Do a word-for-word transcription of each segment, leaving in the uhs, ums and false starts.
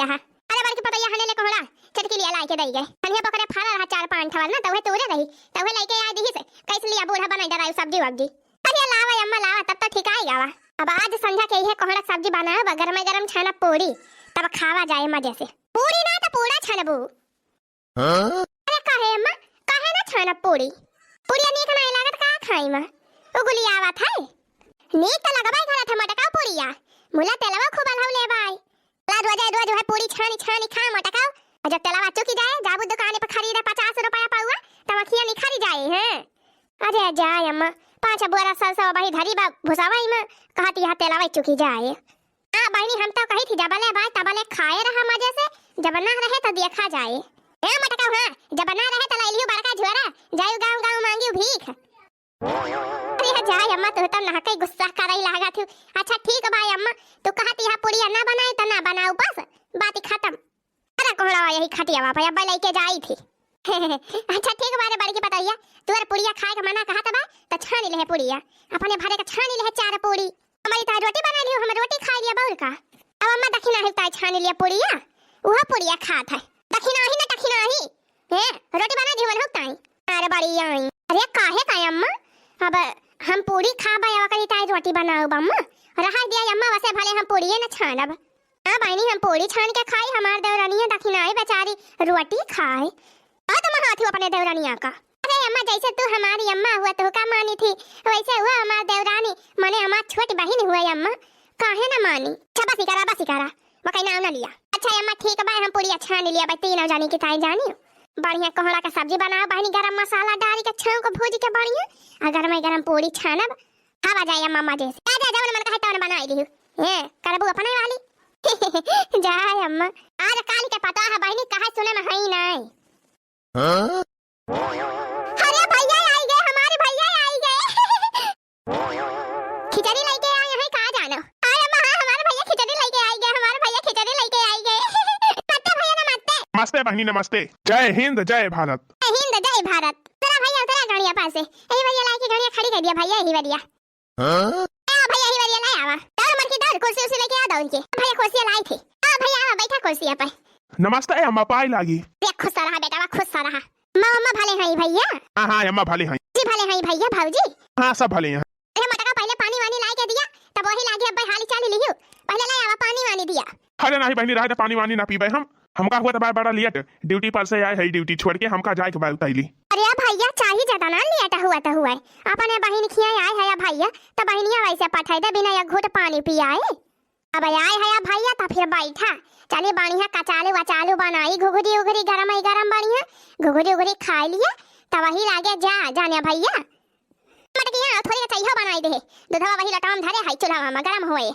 कहा। अरे बड़की पतोहिया हने ले कोहड़ा चटकी लिया लाई के दई गए। हनिया पकड़े फरा रहा चार पाँच ठवाल ना, तउहे तूरे रही, तउहे लइके आए दिहिस। कैसे लिया बूढ़ा बनाई डराई सब्जी वब्जी। अरे लावा अम्मा लावा, तब तो ठीक आई गावा। अब आज संझा के इहे कोहड़ा सब्जी बनाब, गरमे गरम छानब पूरी, तब खावा जाए मजे से। पूरी ना तो पूरा छानबू। हाँ? अरे काहे अम्मा, काहे ना छानब पूरी? पूरिया नीक नाहीं लागत, का खाई माँ? उगुली आवत है। नीक तो लगबाई करत है मोटका पूरिया। मुला तेलवा खूब अलहू ले बाई। ला रोजे रोज वह पूरी छानी छानी खा मोटका। और जब तेलवा चुकी जाए, जाबू दुकाने पर खरीदे पचास रुपया पउआ, तब अखियाँ निखरी जाए हैं। अरे जाए अम्मा, पाँच बोरा सरसों वही धरी बा भुसावाई में, कहत यहाँ तेलवा चुकी जाए। हाँ बहिनी, हम तो कही थी जबले बाय तबले खाए रहा मजे से, जब ना रहे तो देखा जाए। ए मटका, हाँ, जब ना रहे तो लइलियो बड़का झोरा, जायु गाँव गाँव मांगियो भीख। अरे जाए अम्मा, तू तो नहकई गुस्सा करई लागत हूँ। अच्छा ठीक बाय अम्मा, तू कहत यहाँ पुड़िया ना बनाए तो ना बनाऊ, बस बात खत्म। अरे कोहड़ा यही खटियावा पे अब्बा लइके जाई थी। अच्छा ठीक बारे बड़की पतोहिया, तू अरे पुड़िया खाए के मना कहत बा, तो छानी लेहे पुड़िया, अपने भरे के छानी लेहे चार पूड़ी। हमारी ताई रोटी बना लियो, हम रोटी खाई लिया बउर का। अब अम्मा दखिना है ताई छानी लिया पुड़िया, वह पुड़िया खात है। दखिना ही ना दखिना ही। हैं, रोटी बना दी, मन होता है। अरे बड़ी आई। अरे काहे का अम्मा? अब हम पूरी खाबे, अब करी ताई रोटी बनाउब अम्मा। रहा दिया अम्मा, वैसे भले हम पूरिये न छानब। हाँ बहिनी, हम पूरी छान के खाई, हमार देवरानिया दखिनाई बेचारी रोटी खाए। आ तुम हाथी अपने देवरानिया का। अरे अम्मा, जैसे तू हमारी अम्मा हुआ तो का मानी थी, वैसे हुआ हमार देवरानी, माने हमार छोटी बहिन हुआ अम्मा, काहे ना मानी? अच्छा बस ही करा, बस ही करा। वो कहीं नाम ना लिया। अच्छा अम्मा, ठीक बा, हम पूरी अच्छा नहीं लिया, बस तीनों जानी की ताई जानी। बढ़िया कोहड़ा का सब्जी बनाओ बहिनी, गरम मसाला डाल के छौंक भूज के बढ़िया, आ गरम गरम पूरी छानब, खावा जाए अम्मा मजे से। जा, जा, जवन मन कहे तवन बनाई दिहु। ए, करबू अपने वाली। जाए अम्मा, आज काल के पता है बहिनी, कहे सुने में हई नाई। हाँ? अरे भैया आई गए, हमारे भैया आई गए। खिचड़ी लेके आए हैं, कहाँ जानो? अरे अम्मा, हाँ, हमारे भैया खिचड़ी लेके आई गए, हमारे भैया खिचड़ी लेके आई गए। नमस्ते भैया, नमस्ते। नमस्ते बहिनी, नमस्ते। जय हिंद, जय भारत। जय हिंद, जय भारत। उतरा भैया, उतरा गाड़िया पास से। ए भैया, लाइके गाड़िया खड़ी कर दिया भैया, यही बढ़िया। हाँ? आ भैया, यही बढ़िया, ले आवा। दौड़ मर के दौड़, कुर्सी उर्सी लेके आ दौड़ के। भैया, कुर्सी लाई थे। आ भैया, आवा, बैठा कुर्सी पर। नमस्ते अम्मा, पाई लागी। ए, खुश रहा बेटा, खुश रहा। माँ, अम्मा भले हैं भैया? हाँ, हाँ, अम्मा भले हैं। जी भले हैं भैया, भौजी? हाँ, सब भले हैं। अरे मटका, पहले पानी वानी लाई के दिया, तब वही लागे अब हाली चाली लिहू। पहले ले आवा, पानी वानी दिया। अरे नहीं बहिनी, रहे दे, पानी वानी ना पीबे हम। हमका हुआ तो बा बड़ा लेट, ड्यूटी पर से आए है, ड्यूटी छोड़ के हमका जाए के बा उतैली। अरे भैया, चाही ज्यादा ना लेट हुआ तो हुआ है। अपने बहिन खिया आए है भैया, तो बहिनिया वैसे पठाई दे बिना एक घूट पानी पियाए। अब आए है भैया, तो फिर बैठा, चली बढ़िया कचालू वचालू बनाई, घुघरी उघरी गरम ही गरम बढ़िया, घुघरी उघरी खाई लिए, तो वही लागे जा, जाने भैया। मटकिया थोड़ी चाहिए बनाई दे, दूधवा वही लटाम धरे है चूल्हा में गरम होए।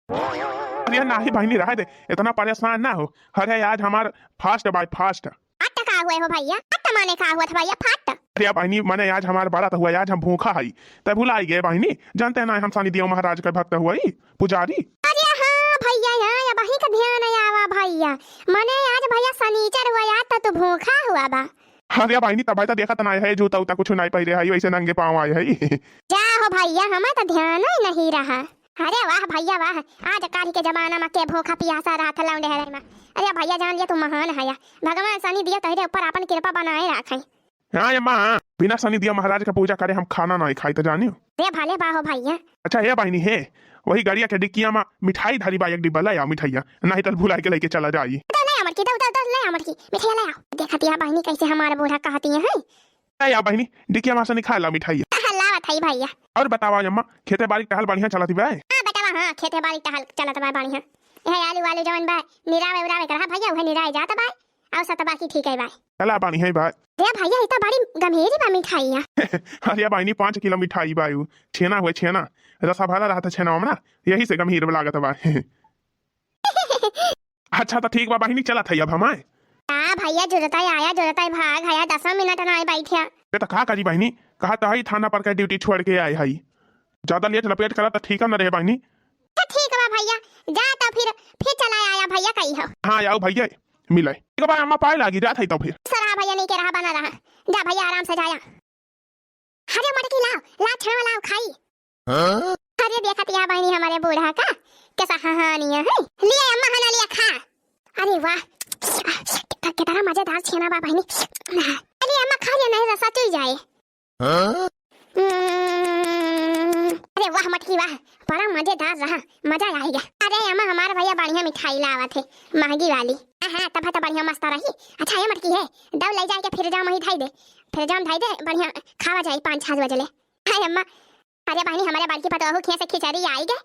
अरे नाही बहिनी, रहे दे, इतना परेशान ना हो। अरे आज हमार फास्ट बाय फास्ट। फाट का हुए हो भैया? फाट माने का हुआ था भैया? फाट। अरे बहिनी, माने आज हमार बरत हुआ, आज हम भूखा हई, तब भुलाई गए बहिनी। जानते ना हम शनि देव महाराज के भक्त हुआ, पुजारी। अरे हाँ भैया, हाँ, अब वही का ध्यान आवा भैया। माने आज भैया शनिचर हुआ, आज तो तू भूखा हुआ बा। अरे बहिनी, तब तो देखत ना है, जूता उता कुछ नहीं पहिरे है, वैसे नंगे पाँव आए है। जा हो भैया, हमें तो ध्यान ही नहीं रहा। अरे वाह भैया वाह, आज काल के जमाना में के भूखा पियासा रहत लौंडे हरे में। अरे भैया जान लिया तू महान हया, भगवान शनि दिया तोहरे ऊपर अपन कृपा बनाए रखे। हाँ ये माँ, बिना शनि दिया महाराज का पूजा करे हम खाना नहीं खाई तो जानियो। अरे भले बा हो भैया। अच्छा हे बहिनी हे, वही गाड़िया के डिक्किया में मिठाई धरी बा एक डिब्बा, ले आओ मिठाइया, नहीं तो भुला के लेके चला जाई। तो ले अमर की, दो, दो, दो, ले अमर की, मिठाइया ले आओ। देखा तिया बहिनी कैसे हमारे बूढ़ा कहती है। ए या बहिनी, डिकिया मा से निकाल ला मिठाई। लावत हई भैया। और बतावा अम्मा, खेते बारी टहल बढ़िया चलत बा? हाँ बेटवा, हाँ, खेते बारी टहल चलत बा बढ़िया। यह आलू वालू जवन बा, निरावे उरावे के रहा भैया, उहे निराए जात बा। और सब तो बाकी ठीक है बा। चला बढ़िया बा। रे भैया, ई तो बड़ी गम्हीरी बा मिठाइया। अरे बहिनी, पाँच किलो मिठाई बा यू। छेना हुए छेना, रसा भरा रहता छेना हमरा, यही से गम्हीर लागत बा। अच्छा, तो ठीक बा बहिनी, चलत हई अब हम आए। का भैया, जुरता आया, जुरता भाग आया, दसों मिनट ना आए बैठे। ए, तो का करी बहिनी, कहा तो हई थाना पर के ड्यूटी छोड़ के आए हई। ज्यादा लेट लपेट करा तो ठीक न रहे बहिनी। तो ठीक बा भैया, जा तो फिर, फिर चला आया भैया, कही हो। हाँ, आओ भैया, मिले। ठीक बा अम्मा, पाए लागी, जात हई तो फिर। सर, हाँ भैया, नहीं के रहा, बना रहा। जा भैया, आराम से जाया। अरे मटकी लाओ, ला छावा लाओ खाई। हाँ? अरे देखत या बहिनी हमारे बूढ़ा का, कैसा हहानिया है। लिया अम्मा, हना लिया खा। अरे वाह, कितना, कितना मजेदार छेना बा बहिनी। अरे अम्मा, खा लिया, नहीं रसा चुई जाए। हाँ? हम्म, अरे वाह मटकी वाह, बड़ा मजेदार रहा, मजा आ गया। अरे अम्मा, हमार भैया बढ़िया मिठाई लावत है, महंगी वाली। हाँ, हाँ, तब तो बढ़िया मस्त रही। अच्छा, ये मटकी है, दव ले जाके फ्रिज में ही धई दे, फ्रिज में धई दे, बढ़िया खावा जाई पाँच छह बजे ले। हाय अम्मा, अरे बहिनी, हमारे बड़की पतोहू खिया से खिचड़ी आई गे।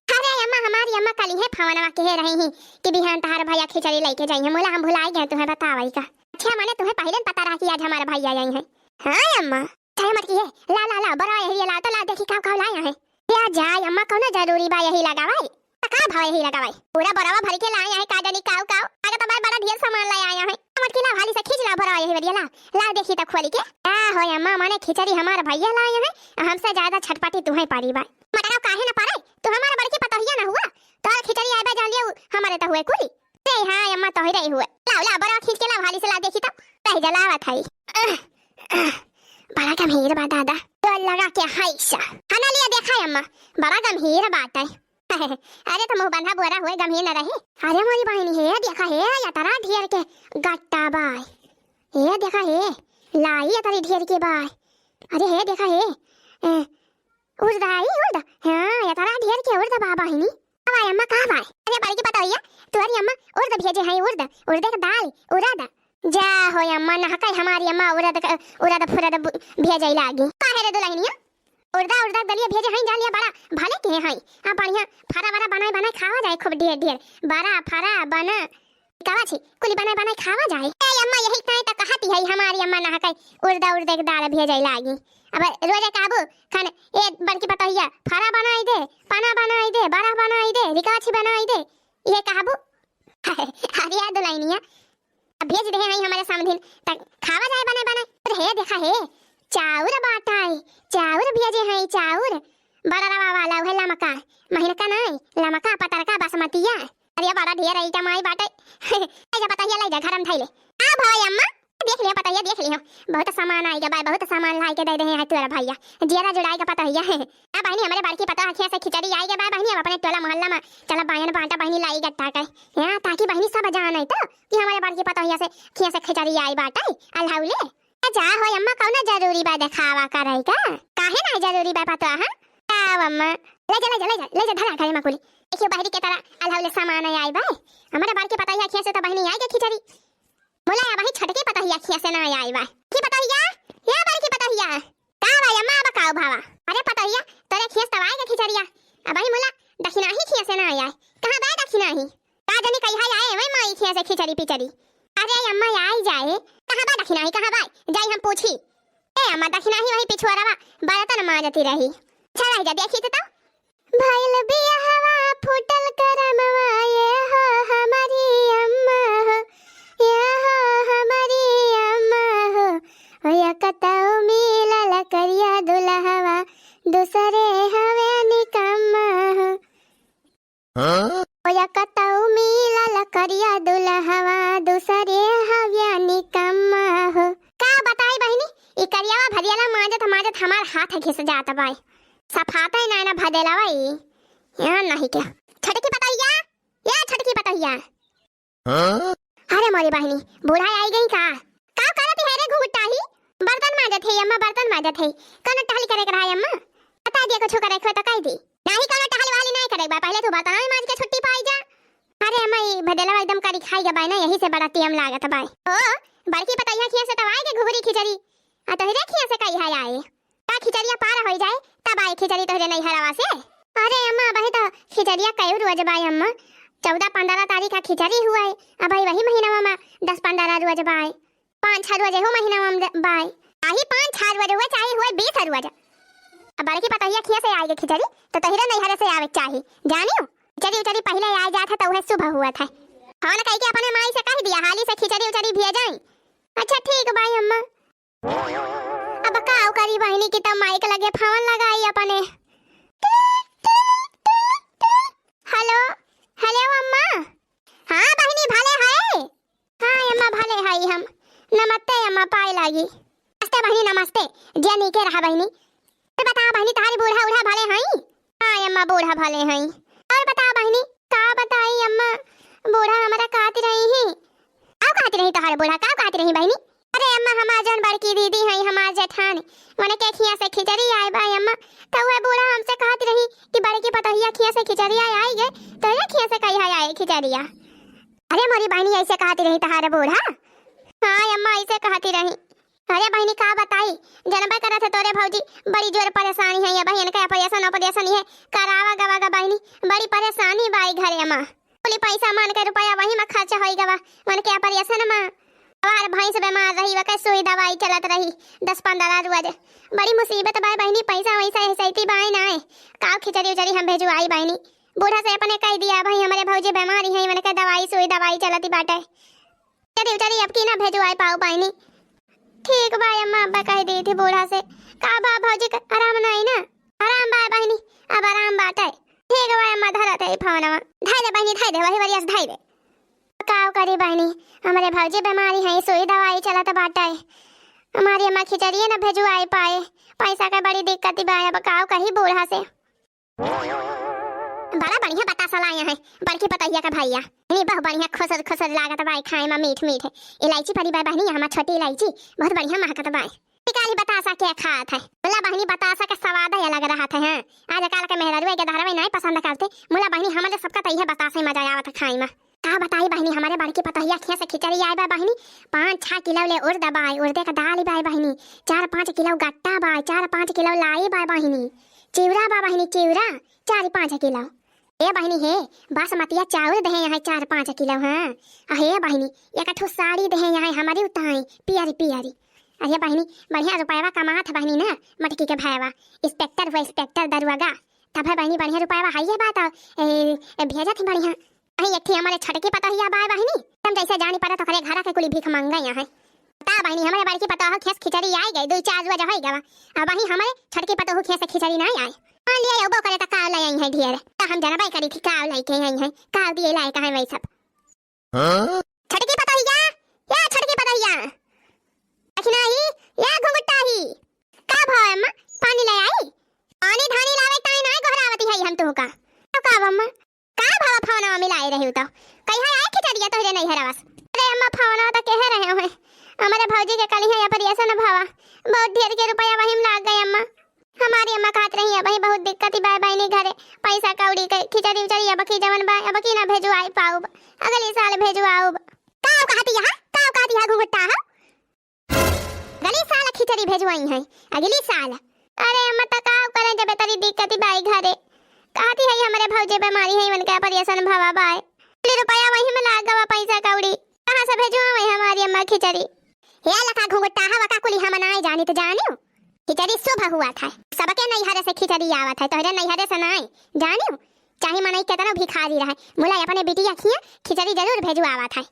अरे अम्मा, हमारी अम्मा कल ही फोनवा कहे रही ही कि बिहान तहार भैया खिचड़ी लेके जाई है। मोला हम भुलाई गए तुम्हें बतावई का। अच्छा, माने तुम्हें पहले न पता रहा कि आज हमारे भैया आई हैं। हाँ अम्मा। चाहे मटकी है, ला ला ला, बड़ा यही ला तो ला देखी का का लाए हैं। या जाए अम्मा, कौनो जरूरी बा यही लगावाई? त का भाव यही लगावाई? पूरा बोरावा भर के लाए हैं, का जानी काऊ काऊ। आगे तो भाई बड़ा ढेर सामान ले आया है। मटकी ला, हाली से खींच ला बोरावा यही बढ़िया ला। ला देखी त खोली के। का हो अम्मा, माने खिचड़ी हमार भैया लाए हैं, हमसे ज्यादा छटपटी तुम्हें पारी बा। मटरा काहे ना पारे? तू हमार बड़की पतोहिया ना हुआ? तोर खिचड़ी आए बा जान लियो, हमारे त हुए कुली। रे हाँ अम्मा, तोहरे हुए। लाओ, लाओ, बोरावा खींच के लाओ, हाली से ला देखी तो। रह जा, लावत है। आह, आह, बड़ा गंभीर बा दादा। तो लगा के हाय सा। खाना लिया देखा है अम्मा, बड़ा गंभीर बात है। अरे तो मुँह बंधा बोरा हुए, गंभीर न रहे। अरे मोरी बहिनी है, देखा है, या तरा ढेर के गट्टा बाय। ये देखा है, लाई या तरी ढेर के बाय। अरे है, देखा है, ए, उर्द आई, उर्द। हाँ, या तरा ढेर के उर्द बा बहिनी। का बाय अम्मा, का बाय? अरे बड़की पतोहिया, तुहरी अम्मा उर्द भेजे हैं, उर्द, उर्द के दाल, उरद। जा हो अम्मा, नहकाई हमारी अम्मा उरद क-, उरद फुरद बु-, भेजे लागी। काहे रे दुलहिनिया? उर्दा, उर्दा दलिया भेजे हैं, जान लिया बड़ा भले के हैं। अब बढ़िया फरा वरा बनाए बनाए खावा जाए खूब ढेर ढेर। बड़ा फरा बना कावा छी, कुली बनाए बनाए खावा जाए। ए अम्मा, यही ताई त कहती है हमारी अम्मा नहकाई उर्दा उर्दा के दाल भेजे लागी। अब रोजे कहबू खाने, ए बड़की पतोहिया, फरा बनाई दे, पना बनाई दे, बड़ा बनाई दे, रिकावा छी बनाई दे, ये कहबू। अरे यार दुलहिनिया, अब भेज दे हैं हमारे समधिन, त खावा जाए बनाए बनाए। अरे हे देखा हे, चाउर बाटा है, चाउर भेजे हैं, चाउर। बड़ा रवा वाला, उहे लमका, महीन का नहीं, लमका, पतरका, बासमतिया। अरे बड़ा ढेर item आई बाटे। ले जा पतोहिया, ले जा, घर में धई ले। आ भाई अम्मा, देख लियो पतोहिया, देख लियो, बहुत सामान आई गे बाय, बहुत सामान लाई के दे दे हैं तोरा भैया। जियरा जुड़ाई के पतोहिया। आ बहिनी, हमरे बड़की पतोह खिया से खिचड़ी आई गे बाय बहिनी, अब अपने टोला मोहल्ला में चला बायन बांटा बहिनी, लाई गट्टा के। हाँ, ताकि बहिनी सब जाने तो कि हमरे बड़की पतोहिया से खिया से खिचड़ी आई बाटे, अल्हाउले। जा हो अम्मा, कौनो जरूरी बा देखावा करे का? काहे ना जरूरी बा पतोह? आओ अम्मा, ले जा, ले जा, ले जा, ले जा, धरा घरे में कुली। देखियो बहरी के तरह अल्हाउले सामान आई बा। हमरे बड़की पतोहिया खिया से तो बहिनी आई गे खिचड़ी। मोला या वही छोटकी पतोहिया खिया से ना आई बा। की पतोहिया, या बड़की पतोहिया। का बा अम्मा, अब काऊ भावा? अरे पतोहिया, तोरे खिया से तो आई गे खिचड़िया। अब वही मोला दखिनाही खिया से ना आई। कहाँ बा दखिनाही? का जानी कहिया आए, वही माई खिया से खिचड़ी पिचड़ी। अरे अम्मा, आई जाए, कहाँ बा दखिनाही, कहाँ बा? जाई हम पूछी। ए अम्मा, दखिनाही वही पिछुआरवा बर्तन माजती रही। चला जा, देखी तो, तो। भइल बियहवा फूटल करमवा, ये हो हमारी अम्मा हो, ये हो हमारी अम्मा हो। ओ या कतौ मिलल करिया दुलहवा, दूसरे हवे निकम्मा हो। हाँ? ओया कतौ मिलल करिया दुलहवा, दूसरे हव्या निकम्मा हो। का बताई बहिनी, ई करियावा भदियाला माजत माजत हमार हाथ घिस जात बाय। सफातै ना ना भदेलावा ई। यहाँ नहीं क्या? छोटकी पतोहिया, या छोटकी पतोहिया। हाँ? अरे मोरी बहिनी, बूढ़ा आई गई का? का करत है रे घुघुटाही? बर्तन माजत है अम्मा, बर्तन माजत है। कौनो टहली करे के रहा अम्मा? बता दिया, कुछ करे के हो तो कह दी। नाही कौनो टहली वाली नहीं करे बा, पहले तू बर्तन माज के छुट्टी पाई जा। अरे अम्मा, ई भदेलवा एकदम करी खाई गबाय ना, यही से बड़ा टेम लागत बाय। ओ, बड़की पतोहिया खिया से तब आए के घुघरी खिचड़ी। आ तोहरे खिया से कही है आए। का खिचड़िया पार होई जाए, तब आई खिचड़ी तोहरे नैहरवा से। अरे अम्मा, अबही तो खिचड़िया कई रोज बाय अम्मा, चौदह पन्द्रह तारीख का खिचड़ी हुआ है, अबही वही महीना में दस पन्द्रह रोज बाय, पाँच छह रोज हो महीना में बाय, चाहे पाँच छह रोज हुए, चाहे हुए बीस रोज। अब बड़की पतोहिया खिया से आएगी खिचड़ी, तो तोहरे नैहरे से आवे के चाही, जानियो। खिचड़ी उचड़ी पहले आ जात है, तो वह शुभ हुआ था। हाँ ना, कही के अपने माई से कह दिया, हाली से खिचड़ी उचड़ी भेजाई। अच्छा ठीक बाय अम्मा। अब का करी बहिनी की तब माइक लगे फोन लगाई अपने। हेलो, हेलो अम्मा। हाँ बहिनी, भले है। हाँ अम्मा, भले है हम। नमस्ते अम्मा, पाए लागी। नमस्ते बहिनी, नमस्ते। जे नीके रहा बहिनी। तो बता बहिनी, तहारी बूढ़ा उढ़ा भले हैं? हाँ अम्मा, बूढ़ा भले हैं। और बता बहिनी, का बताई अम्मा, बूढ़ा हमरा कहत रही ही। का कहत रही तोहार बूढ़ा, का कहत रही बहिनी? अरे अम्मा, हमार जौन बड़की दीदी हई, हमार जेठानी, उनके खिया से खिचड़ी आए बा अम्मा, त उहे बूढ़ा हमसे कहत रही कि बड़की पतोहिया खिया से खिचड़ी आए, आई गए, तोरे खिया से कही है आए खिचड़िया। अरे मोरी बहिनी, ऐसे कहत रही तोहार बूढ़ा? हाँ अम्मा, ऐसे कहत रही। अरे बहिनी, का बताई, जनबे करत है तोरे भौजी बड़ी जोर परेशानी है, ये बहिन के operation operation ये करावा गवा गा बहिनी, बड़ी परेशानी बाई घरे अम्मा। कुली पैसा मन के रुपया वही में खर्च होई गवा, मन के operation में। हमार भैंस बीमार रही, वके सुई दवाई चलत रही दस पन्द्रह रोज। बड़ी मुसीबत बाय बहिनी, पैसा वैसा ऐसैती बाय नाय। काव खिचड़ी उचड़ी हम भेजवाई बहिनी? बूढ़ा से अपने कह दिया, भाई हमरे भौजी बीमारी है, मन के दवाई सुई दवाई चलती बाटे। खिचड़ी उचड़ी अब की ना भेजवाई पाऊ बहिनी। ठीक बा अम्मा, अब्बा कह दी थी बूढ़ा से। का बा भौजी, क-, आराम नाई ना? आराम बा बहिनी, अब आराम बाटे। ठीक बा अम्मा, धरत है फोनवा। धइ दे बहिनी, धइ दे, वही वरियस धइ दे। काव करी बहिनी, हमरे भौजी बीमारी है, सुई दवाई चलत बाटे। हमारी अम्मा खिचड़िए न भेजवाई पाए, पैसा के बड़ी दिक्कत बा, अब काव कही बूढ़ा से। बड़ा बढ़िया बतासा लाए हैं बड़की पतोहिया का भैया। इन्हीं बहुत बढ़िया खुसर खुसर लागत बा खाए में, मीठ मीठ। इलायची पड़ी बा बहिनी, हमार छोटी इलायची, बहुत बढ़िया महकत बा। निकाली बतासा के खात है। मुला बहिनी, बतासा के स्वाद ही अलग रहत है, हाँ। आजकल के मेहरारू के दहरवे नहीं पसंद करते। मुला बहिनी, हमरे सबका तो इहे बतासा ही मजा आवत है खाए में। का बताई बहिनी, हमरे बड़की पतोहिया खिया से खिचड़ी आए बा बहिनी, पाँच छह किलो ले उड़द बाय, उड़दे का दाल बाय बहिनी, चार पाँच किलो गट्टा बाय, चार पाँच किलो लाई बाय बहिनी, चिउरा बा बहिनी, चिउरा चार पाँच किलो। ए बहिनी हे, बासमतिया चाउर देहे यहाँ चार पाँच किलो, हाँ। आ हे बहिनी, एक ठो साड़ी देहे यहाँ हमारी उताई, पियरी पियरी। अरे बहिनी, बढ़िया रुपयवा कमात है बहिनी ना, मटकी के भयवा, inspector हुआ, inspector दरुआगा। तब है बहिनी, बढ़िया रुपयवा है ये बात, ए, ए, भेजत है बढ़िया। अही एक ठे हमरे छोटकी पतोहिया बाय बहिनी, हम जैसे जानी पड़त ओकरे घरा के कुली भीख मंगैया है। बता बहिनी, हमरे बड़की पतोह खेस खिचड़ी आइ गई, दुइ चार रोज होइ गवा। अब वही हमरे छोटकी पतोह खेस खिचड़ी नाइ आइ। मान लिया, अउबो करे त काव लइ आई है ढेर। त हम जनबइ करी थी काव लइके आई है, काव दिए लायक है वही सब। हाँ? छोटकी पतोहिया, या छोटकी पतोहिया। दखिना ही, या घुघुटा ही। का भवा अम्मा, पानी लइ आई? पानी धानी लावे ताई नाइ गोहरावती है हम तुहका। तो का अम्मा? का भवा फोनवा मिलाए रही तो? कहिया आए खिचड़िया तोहरे नैहरवा से? अरे अम्मा, फोनवा तो कहे रहे हैं, हमरे भौजी के कलिहे operation भवा, बहुत ढेर के रुपया वही में लाग गए अम्मा। हमारी अम्मा कहत रही है, भाई बहुत दिक्कत ही बाय बहिनी घरे, पैसा कौड़ी के, खिचड़ी उचड़ी अब की जवन बाय, अब की ना भेजवाई पाउब, अगले साल भेजवाउब। का कहती है, का कहती है घुघुटा है? अगली साल खिचड़ी भेजवाई है, अगली साल। अरे अम्मा, त का करें जब इतनी दिक्कत ही बाई घरे। कहती है हमरे भौजी बीमारी है, उनके operation भवा बाय। कुल रुपया वही में लाग गवा, पैसा कौड़ी। कहाँ से भेजवावे हमारी अम्मा खिचड़ी? हे लखा घुंघटा हवा का कुली हम नाय जानित जानियो। खिचड़ी शुभ हुआ था, सबके नैहरे से खिचड़ी आवत है, तोहरे नैहरे से नाय जानियो। चाहे मनई केतनो भिखारी रहे, मुला अपने बिटिया खिया खिचड़ी जरूर भेजवावत है।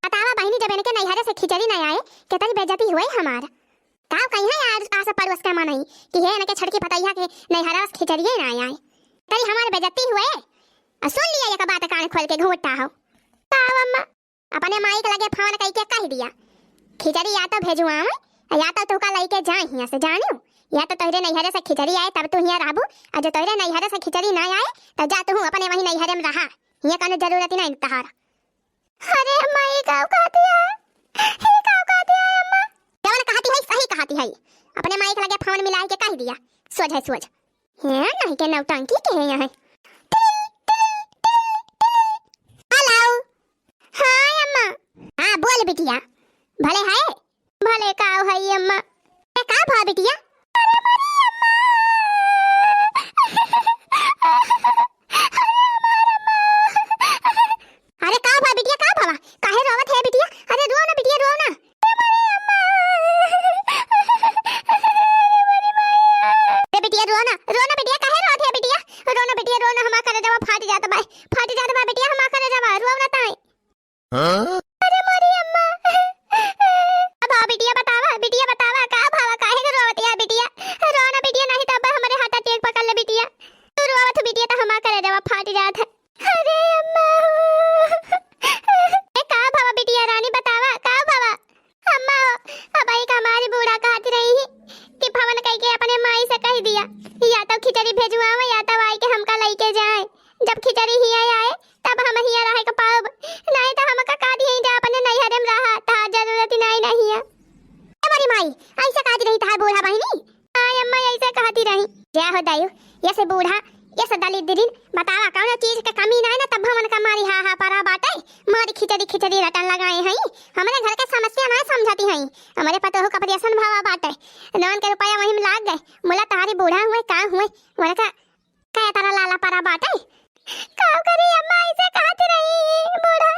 बतावा बहिनी, जब इनके नैहरे से खिचड़ी न आए, केतरी बेइज्जती हुए हमार। का कहिया आज आस पड़ोस के मनई कि हे इनके छोटकी पतोहिया के नैहरा से खिचड़िए न आए, तरी हमार बेइज्जती हुए। आ सुन लिया एक बात कान खोल के घुंघटा हो। का अम्मा? अपने माई के लगे फोन कइके कह दिया, खिचड़ी या तो भेजवावे, या तो तुहका लइके जाए हियां से, जानियो। या तो तोहरे नैहरे से खिचड़ी आए तब तू हियां रहबू, और जो तोहरे नैहरे से खिचड़ी ना आए, तो जा तू अपने वही नैहरे में रहा, हियां कोनो जरूरत ही नहीं तोहार। अरे अम्मा, ई का कहती है? ई का कहती है अम्मा? जवन कहती है सही कहती है। अपने माई के लगे फोन मिलाए के कह दिया, सोझ है सोझ। हैं, नहीं के नौटंकी के है यहाँ। हेलो। हाँ अम्मा। हाँ बोल बिटिया। भले है? भले का है अम्मा? ए का भा बिटिया? अरे मरी अम्मा। अरे हमार अम्मा। अरे का भा बिटिया, का भवा? काहे रोवत है बिटिया? अरे रो ना बिटिया, रो ना। अरे बिटिया रो ना, रो ना बिटिया, काहे रोवत है बिटिया? रो ना बिटिया, रो ना, हमार करेजवा फाट जात बा, फाट जात बा बिटिया, हमार करेजवा, रो ना ताई। हाँ? अरे मोरी अम्मा। अब हाँ बिटिया बतावा, बिटिया बतावा, का भावा, काहे के रोवत है बिटिया? रो ना बिटिया, नहीं तो अब हमरे heart attack पकड़ ले बिटिया। तू रोवत हो बिटिया तो हमार करेजवा फाट जात है। अरे अम्मा। ए का भावा बिटिया रानी बतावा, का भावा? अम्मा, अब एक हमारी बूढ़ा कहत रही कि फोन कइके अपने माई से कह दिया, या तो खिचड़ी भेजवावे या तो आइके हमका लइके जाए। जब खिचड़ी हिया आए तब हम हिया रहे के पाउब, बतावा, कौनो चीज के कमी नाहीं ना, तब हमन का मारी हा हा परा बाटे। मारी खिचड़ी खिचड़ी रटन लगाए हई। हमरे घर के समस्या नाहीं समझती हई। हमरे पतोहू का ऑपरेशन भवा बाटे। नौन के रुपया वहीं में लाग गए। मुला तहारी बूढ़ा हुए, का हुए? उनका का तरह लाला परा बाटे? का करी अम्मा, ऐसे कहती रही बूढ़ा।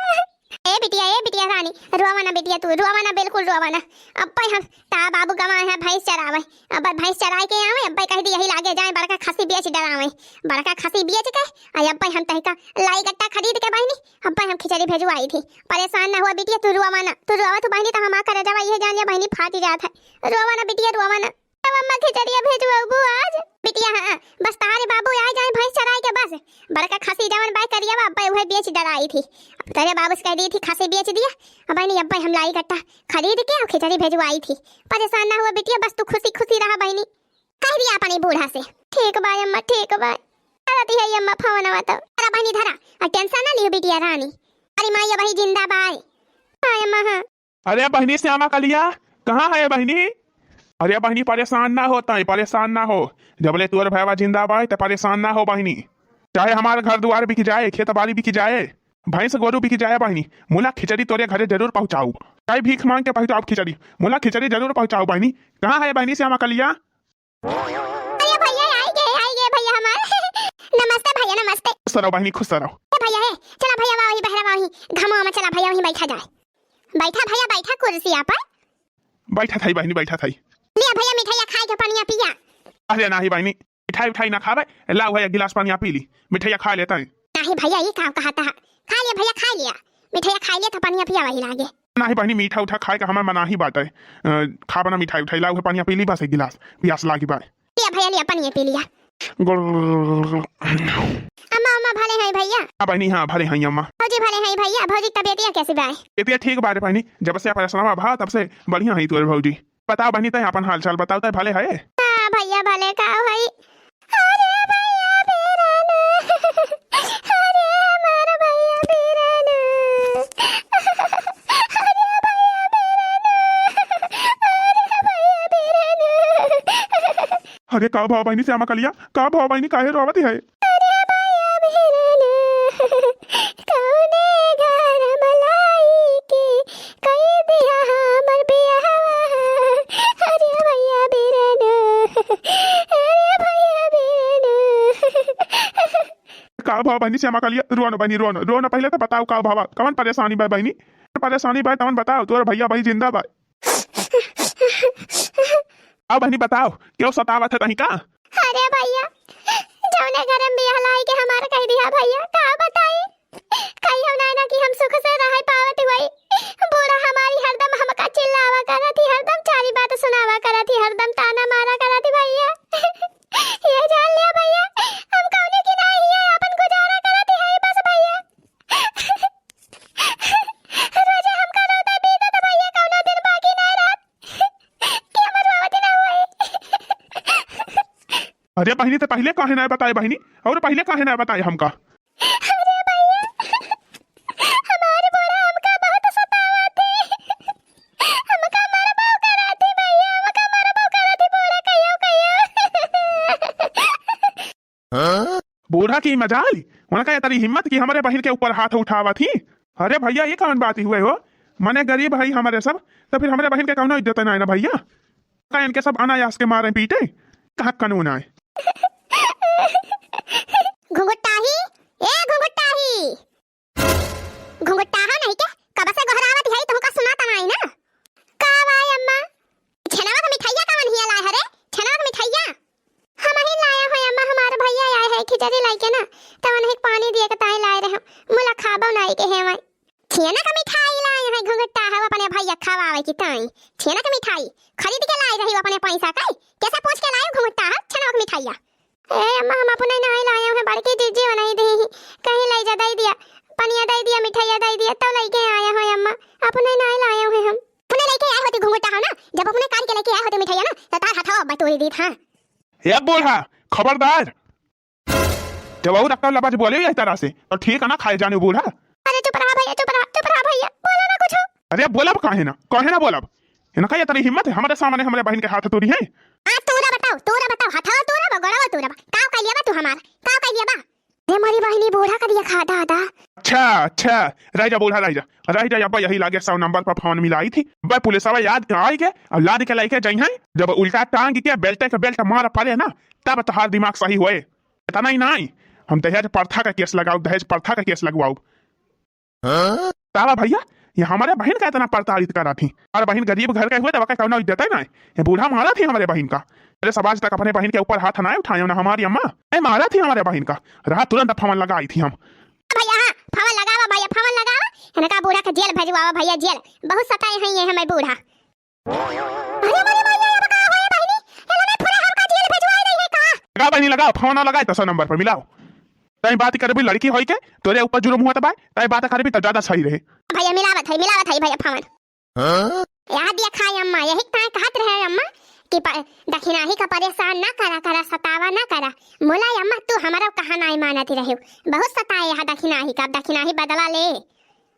ए बिटिया, ए बिटिया रानी, रोवा ना बिटिया तू, रोवा ना, बिल्कुल रोवा ना। अब्बे हम ता बाबू गवा है भैंस चरावे। अब भैंस चराए के आवे, अब्बे कह दी यही लागे जाए, बड़का खसी बेच डरावे। बड़का खसी बेच के, आ अब्बे हम तहिका लाई गट्टा खरीद के बहिनी, अब्बे हम खिचड़ी भेजवाई थी। परेशान ना हुआ बिटिया, तू रोवा ना, तू रोवा तू बहिनी, तो हमार करेजवा ये जान लिया बहिनी फाटी जात है। रोवा ना बिटिया, रोवा ना। अब अम्मा खिचड़िया भेजवाबू आज? बिटिया, हाँ, बस तहारे बाबू आ जाए भैंस चराए के बस। बड़का खसी जवन बाय करिया बा, अब्बे उहे बेच डराई थी। अब तेरे बाबू से कह दी थी खसी बेच दिया। अब बहिनी, अब्बे हम लाई गट्टा खरीद के और खिचड़ी भेजवाई थी। परेशान ना हुआ बिटिया, बस तू खुशी खुशी रहा बहिनी। कह दिया अपने बूढ़ा से। ठीक बा अम्मा, ठीक बा। करती है अम्मा फोनवा तो। अरे बहिनी धरा, और टेंशन ना लियो बिटिया रानी। अरे माई, अबही जिंदा बाय। हाँ अम्मा, हाँ। अरे बहिनी श्यामा कलिया, कहाँ है बहिनी? अरे बहिनी परेशान ना हो ताई, परेशान ना हो। जबले तोर भैया जिंदा बाय त परेशान ना हो बहिनी। चाहे हमार घर दुआर बिक जाए, खेत बाड़ी बिक जाए, भैंस गोरू बिक जाए बहिनी, मुला खिचड़ी तोरे घरे जरूर पहुँचाऊ। चाहे भीख मांग के पहुँचाऊ खिचड़ी, मुला खिचड़ी जरूर पहुँचाऊ बहिनी। कहाँ है बहिनी श्यामा कलिया? अरे भैया, आई गए, आई गए भैया हमार। नमस्ते भैया, नमस्ते। खुश रहो बहिनी, खुश रहो। ए भैया, हे, चला भैया, वही बहरा, वही घामा में चला भैया, वहीं बैठा जाए। बैठा भैया, बैठा कुर्सिया पर। बैठा थाई बहिनी, बैठा थाई। लिया भैया, मिठाइया खाए के पनिया पिया। अरे नाही बहिनी, मिठाई उठाई ना खावे, लाओ है एक गिलास पनिया पी ली, मिठाइया खा लेता है। नाही भैया, ये का कहता है? खा लिया भैया, खा लिया। मिठाइया खा लिया तो पनिया पिया वही लागे। नाही बहिनी, मीठा उठा खाए का हमार मनाही बाटे। अ, खाबा ना मिठाई उठाई, लाओ है पनिया पी ली, बस एक गिलास, प्यास लागी बा। लिया भैया, लिया, पनिया पी लिया। गुड़। अम्मा, अम्मा भले हैं भैया? हाँ बहिनी, हाँ भले हैं अम्मा। भौजी भले हैं भैया? भौजी की तबियतिया कैसी बा? तबियतिया ठीक बाटे बहिनी, जब से ऑपरेशनवा भा तब से बढ़िया है तोर भौजी। बताओ बहिनी, तै अपन हाल चाल बताओ, तै भले है? हाँ भैया, भले का होई। अरे भैया बीरन, अरे हमार भैया बीरन, अरे भैया बीरन, अरे भैया बीरन। अरे का भाव बहिनी श्यामा कलिया, का भाव बहिनी, काहे रोवत है? अरे भैया बीरन, कौने घर मलाई के कई दिया हमर बियाहवा। अरे भैया बीरन, अरे भैया बीरन। का भाव बहिनी श्यामा कलिया, रोन बहिनी, रोन, रोन, पहिले तो बताओ का भावा, कवन परेशानी बा बहिनी? परेशानी बा तवन बताओ, तोर भैया भाई जिंदा बा? अब बहिनी बताओ, क्यों सतावत है तहीं का? अरे भैया, जौने घर में बियाह लाई के हमार कह दिया भैया, का बताई? कहियो ना ना कि हम सुख से रह पावत हुई। बूढ़ा हमारी हरदम हमका चिल्लावा करत ही, हरदम चारी बात सुनावा करत ही, हरदम ताना मारा करत ही भैया। ये जान लिया भैया, हम कौने की नाई है, अपन गुजारा करत ही है बस भैया। रोजे हमका रोता पीटत भैया, कौनो दिन बाकी नाई रहत। कि हमर रोवत ना हुए। अरे बहिनी, तो पहिले काहे ना बताए बहिनी, और पहिले काहे ना बताए हमका? अरे भैया, हमार बूढ़ा हमका बहुत सतावत ही। हमका मरबो करत ही भैया, हमका मरबो करत ही बूढ़ा कहियो कहियो। बूढ़ा की मजाल, उनका ये तरी हिम्मत कि हमरे बहिन के ऊपर हाथ उठावत ही। अरे भैया, ये कौन बात ही हुए हो? मने गरीब है हमरे सब, तो फिर हमरे बहिन के कौनो इज्जत ना है ना भैया। का इनके सब अनायास के मारे पीटे, कहाँ कानून आए। घुंघटाही, ए घुंघटाही। घुंघटाहा नहीं के, कब से गोहरावत है, तुमका सुनाता नहीं ना? का भाई अम्मा? छेनवा का मिठाइया कवन हिया लाए हरे? छेनवा का मिठाइया? हम ही लाया है अम्मा, हमार भैया आए है खिचड़ी लाई के ना, तवन ही पानी दिए के ताई लाए रहे, मुला खाबो नाई के है वही। छेना का मिठाई लाए है घुंघटाहा अपने भैया खवावे की ताई। छेना का मिठाई खरीद के लाए रही अपने पैसा का, कैसे पूछ के लाए घुंघटाहा छेना का मिठाइया? ए अम्मा, हम अपने नहीं लाए हैं, बड़की जीजी बनाई दी ही, कहीं ले जा दे दिया, पनिया दे दिया, मिठाइया दे दिया, तो लेके आया है अम्मा, अपने नहीं लाए हैं हम। अपने लेके आए होते घुंघटाहा ना, जब अपने काट के लेके आए होते मिठाइया ना, तो तार हथवा बटोरी दीत, हाँ। ए बूढ़ा, खबरदार, जब और अक्का लबाज बोले यही तरह से, तो ठीक है ना खाए जाने बूढ़ा। अरे चुप रहा भैया, चुप रहा, चुप रहा भैया, बोला ना कुछ। अरे बोलब काहे ना, काहे ना बोलब? इनका ये तरी हिम्मत है, हमारे सामने हमारे बहन के हाथ तोड़ी है। हाँ, तोरा बताओ, तोरा बताओ, हथवा तोरा बा, गोड़वा तोरा बा, का कर लिया बा तू हमार, का कर लिया बा? ए मोरी बहिनी, बूढ़ा करिया खा दादा। अच्छा, अच्छा, रह जा बूढ़ा, रह जा, रह जा। अब यही लागे सौ नंबर पर फोन मिलाई थी। बे पुलिस अब याद आई के, अब लाद के लेके जइहैं, जब उल्टा टांग के बेल्टे के बेल्ट मार पड़े ना, तब तोहार दिमाग सही होए। इतना ही नहीं, हम दहेज प्रथा का केस लगाउब, दहेज प्रथा का केस लगवाउब। हाँ? तारा भैया, ये हमरे बहिन का इतना प्रताड़ित करा थी। हमारे बहिन गरीब घर के हुए, तब का कौनो इज्जत है ना। ये बूढ़ा मारा थी हमरे बहिन का। अरे, समाज तक अपने बहिन के ऊपर हाथ ना उठाए ना हमारी अम्मा। ए, मारा थी हमरे बहिन का। रहा तुरंत फोन लगाई थी हम। भैया, हाँ, फोन लगावा भैया, फोन लगावा। इनका बूढ़ा के जेल भेजवावा भैया, जेल। बहुत सताए हैं ये हमें बूढ़ा। अरे, अरे, भैया, अब का होए बहिनी? ए, लगे पूरा हमका जेल भेजवाए रही है का? लगा बहिनी, लगाओ, फोन लगाए तो सौ नंबर पर मिलाओ। तई बात करबी लड़की होई के, तोरे ऊपर जुर्म हुआ त बा, तई बात करबी त ज्यादा सही रहे। भैया, मिलावत है, मिलावत है भैया, फोन। हाँ? यह देखा अम्मा, यही ताई कहत रहे अम्मा कि प-, दखिनाही का परेशान ना करा, करा, सतावा ना करा। मुला अम्मा, तू हमारा कहा नाई मानत रहे, बहुत सताए यह दखिनाही का, अब दखिनाही बदला ले।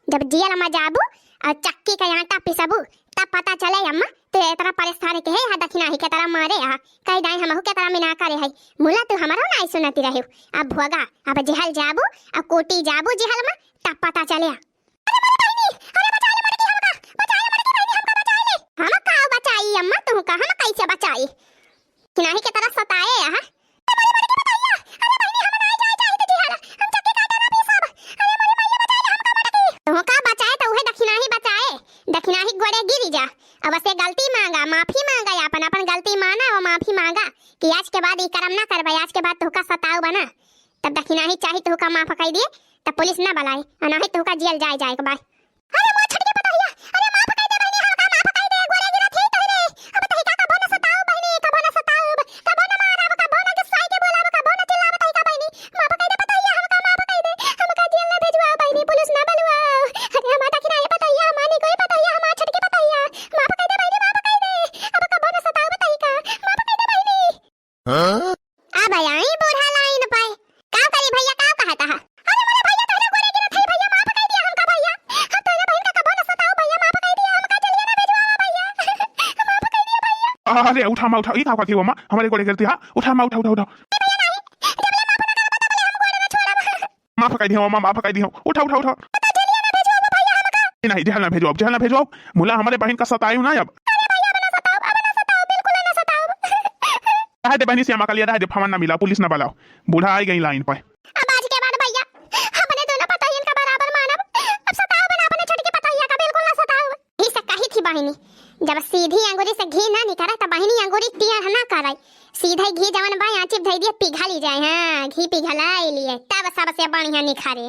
जब जेल में जाबू और चक्की का आटा पिसबू, तब पता चले अम्मा, तू इतना परेशान के है, यहाँ दखिनाही के तरह मारे, यहाँ कह दाई हमहू के तरह मिना करे है। मुला तू हमारो नाई सुनती रहे। अब भोगा, अब जेहल जाबू, अब कोटी जाबू जेहल में, तब पता चले। अरे मोरी बहिनी, अरे बचा ले मटकी हमका, बचा ले मटकी बहिनी हमका, बचा ले। हम का बचाई अम्मा, तू का हम कैसे बचाई? किनाही के तरह सताए यहाँ। अरे मोरी बड़की बतैया, अरे बहिनी हम ना जाए चाहित जिहारा, हम चक्की काटे ना पीसब। अरे मोरी मैया बचा ले हमका मटकी। तू का बचाए तो उहे दखिनाही बचाए, दखिनाही गोड़े गिरी जा। अब से गलती मांगा, माफी मांगा, अपन अपन गलती माना और माफी मांगा कि आज के बाद ई करम ना करबे, आज के बाद तोहका सताउब ना। तब दखिनाही चाही तोहका माफ कई दिए, तब पुलिस ना बुलाए, और ना ही तोहका जेल जाए जाए के बा। अरे मोर छोटकी पतोहिया, अरे माफ कई दे बहिनी, हमका माफ कई दे, गोरे गिरा थी तोहरे। अब तोहका कबो न सताउब बहिनी, कबो न सताउब, कबो न मारब, कबो न गुस्साई के बोलब, कबो न चिल्लाब तोहका बहिनी। माफ कई दे पतोहिया, हमका माफ कई दे, हमका जेल ना भेजवाओ बहिनी, पुलिस ना बुलवाओ। अरे हमार दखिनाही पतोहिया, हमार निकोई पतोहिया, हमार छोटकी पतोहिया, माफ कई दे बहिनी, माफ कई दे। अब कबो न सताउब तोहका, माफ कई दे बहिनी। हाँ? अब आई बूढ़ा लाइन पे। का करी भैया, का कहत हा? अरे मोरे भैया, तोहरे गोड़े गिरत हई भैया, माफ कई दिया हमका भैया। हम तोहरे बहिन का कबो न सताउब भैया, माफ कई दिया हमका, जेलिया ना भेजवावा भैया। माफ कई दिया भैया। अरे उठा मा उठा, ई का कहत ही हो मा? हमरे गोड़े गिरती हा, उठा मा उठा, उठा, उठा। ए भैया नाही, जबले माफ ना करबा तबले हम गोड़े ना छोड़ब। माफ कई दिया हो मा, माफ कई दिया हो, उठा, उठा, उठा। पता जेलिया ना भेजवावा भैया हमका। नहीं, जेहल ना भेजवाब, जेहल ना भेजवाब, मुला हमरे बहिन का सताई ना अब। अरे भैया, अब ना सताउब, अब ना सताउब, बिल्कुल ना सताउब। रहे दे बहिनी, श्यामा का लिए रहे दे, फोन ना मिला, पुलिस ना बुलाओ, बूढ़ा आई गई लाइन पे। अब आज के बाद भैया अपने दोनों पतोहियन का बराबर मानब, अब सताउब ना अपने छोटकी पतोहिया का, बिल्कुल ना सताउब। ही से कही थी बहिनी, जब सीधी अंगूरी से घी ना निकरे तो बहिनी अंगूरी टेढ़ ना करे, सीधे घी जवन बा आँची धई दिए पिघली जाए, हाँ घी पिघलाई लिए तब सबसे बढ़िया निखरे।